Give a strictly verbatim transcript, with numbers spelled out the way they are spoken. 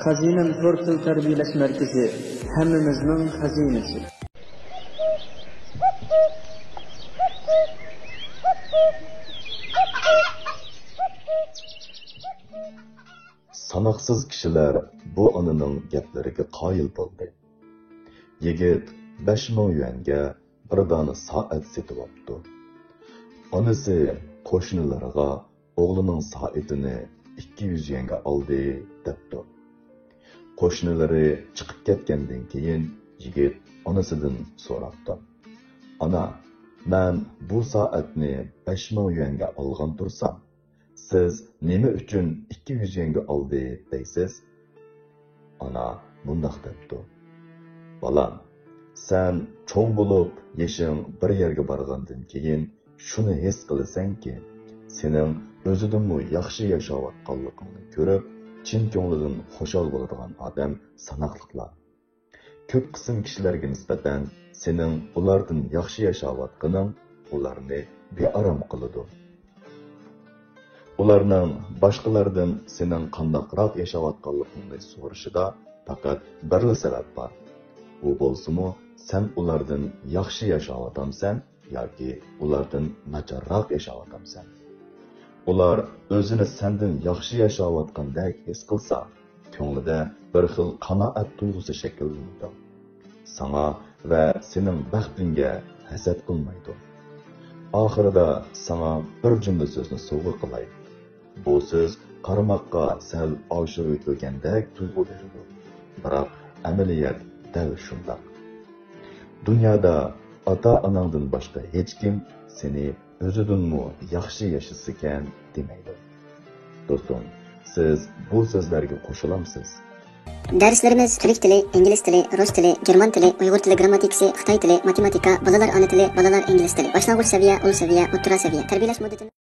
خەزىنەم تور تىل تەربىيەلەش مەركىزى، ھەممىمىزنىڭ خەزىنىسى. ساناقسىز كىشىلەر بۇ ئانىنىڭ گەپلىرىگە قايىل بولدى. يىگىت بەش مىڭ يۈەنگە بىر دانە سائەت سېتىۋاپتۇ. ئانىسى قوشنىلىرىغا ئوغلىنىڭ سائىتىنى ئىككى يۈز يۈەنگە ئالدى، دەپتۇ. قوشنىلىرى چىقىپ كەتكەندىن كېيىن، يىگىت ئانىسىدىن سوراپتۇ: «ئانا، مەن بۇ سائەتنى بەش مىڭ يۈەنگە ئالغان تۇرسام، سىز نېمە ئۈچۈن ئىككى يۈز يۈەنگە ئالدى دەيسىز؟» ئانا مۇنداق دەپتۇ: «بالام، سەن چوڭ بولۇپ، يېشىڭ بىر يەرگە بارغاندىن كېيىن، شۇنى ھېس قىلىسەنكى، سېنىڭ ئۆزىدىنمۇ ياخشى ياشاۋاتقانلىقىڭنى كۆرۈپ، چىن كۆڭلىدىن خۇشال بولىدىغان ئادەم ساناقلىقلا. كۆپ قىسىم كىشىلەرگە نىسبەتەن سېنىڭ ئۇلاردىن ياخشى ياشاۋاتقىنىڭ ئۇلارنى بىئارام قىلىدۇ. ئۇلارنىڭ باشقىلاردىن سېنىڭ قانداقراق ياشاۋاتقانلىقىڭنى سورىشىدا پەقەت بىرلا سەۋەب بار. ئۇ بولسىمۇ، سەن ئۇلاردىن ياخشى ياشاۋاتامسەن ياكى ئۇلاردىن ناچارراق ياشاۋاتامسەن؟ ئۇلار ئۆزىنى سەندىن ياخشى ياشاۋاتقاندەك ھېس قىلسا، كۆڭلىدە بىر خىل قانائەت تۇيغۇسى شەكىللىنىدۇ. ساڭا ۋە سېنىڭ بەختىڭگە ھەسەت قىلمايدۇ. ئاخىرىدا ساڭا بىر جۈملە سۆزنى سوۋغا قىلاي. بۇ سۆز قارىماققا سەل ئاشۇرۇۋېتىلگەندەك تۇيغۇ بېرىدۇ، بىراق ئەمەلىيەت دەل شۇنداق. دۇنيادا ئاتا-ئاناڭدىن باشقا ھېچكىم سېنى ئۆزىدىنمۇ ياخشى ياشىسىكەن دېمەيدۇ. دوستۇم، سىز بۇ سۆزلەرگە قوشۇلامسىز؟ دەرسلىرىمىز تۈرك تىلى، ئىنگلىز تىلى، رۇس تىلى، گېرمان تىلى، ئۇيغۇر تىلى گىرامماتىكىسى، خىتاي تىلى، ماتېماتىكا، بالىلار ئانا تىلى، بالىلار ئىنگلىز تىلى، باشلانغۇچ سەۋىيە، ئۇل سەۋىيە، ئوتتۇرا سەۋىيە. تەربىيەلەش مۇددىتىمىز